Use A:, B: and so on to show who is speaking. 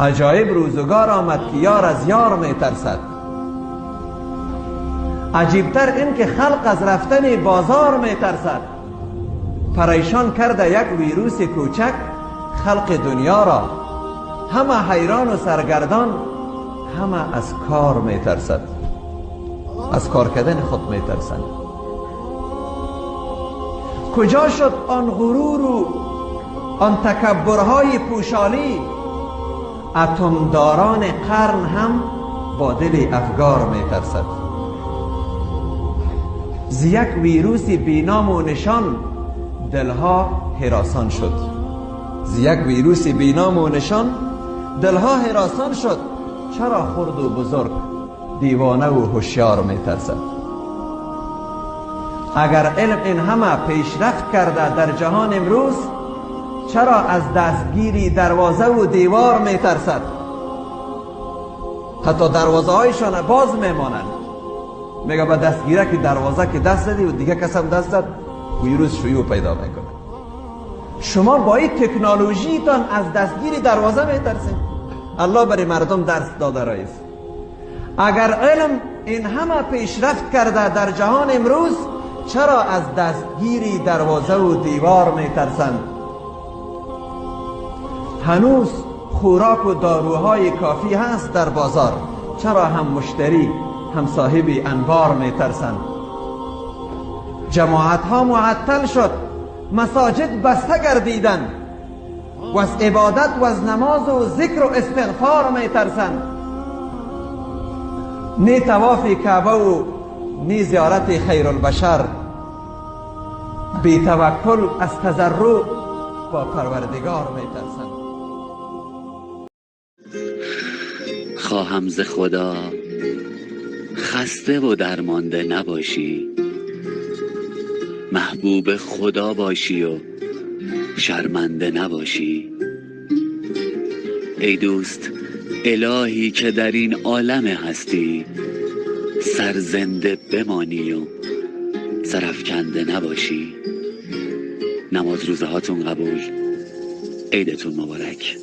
A: عجایب روزگار آمد که یار از یار میترسد. عجیبتر این که خلق از رفتن بازار میترسد. پریشان کرده یک ویروس کوچک خلق دنیا را، همه حیران و سرگردان، همه از کار میترسد، از کار کردن خود میترسند. کجا شد آن غرور و آن تکبرهای پوشالی؟ اتمداران قرن هم با دل افگار میترسد. ز یک ویروس بی نام و نشان دلها هراسان شد. ز یک ویروس بی نام و نشان دلها هراسان شد. چرا خرد و بزرگ، دیوانه و هوشیار میترسد؟ اگر علم این همه پیشرفت کرده در جهان امروز، چرا از دستگیری دروازه و دیوار میترسد؟ حتی دروازه هایشان باز میمانند. میگه با دستگیره که دروازه که دست زدی و دیگه کس هم دست زد، ویروس شیوع پیدا میکنه. شما با این تکنولوژیتان از دستگیری دروازه میترسید. الله برای مردم درس داده رئیس. اگر علم این همه پیشرفت کرده در جهان امروز، چرا از دستگیری دروازه و دیوار میترسند؟ هنوز خوراک و داروهای کافی هست در بازار، چرا هم مشتری هم صاحب انبار میترسند؟ جماعت ها معطل شد، مساجد بسته گردیدند، و از عبادت و از نماز و ذکر و استغفار میترسند. نی طواف کعبه و نی زیارت خیر البشر، بی توکل از تضرع با پروردگار میترسند.
B: خواهم ز خدا خسته و درمانده نباشی، محبوب خدا باشی و شرمنده نباشی. ای دوست، الهی که در این عالم هستی، سرزنده بمانی و سرافکنده نباشی. نماز روزه هاتون قبول، عیدتون مبارک.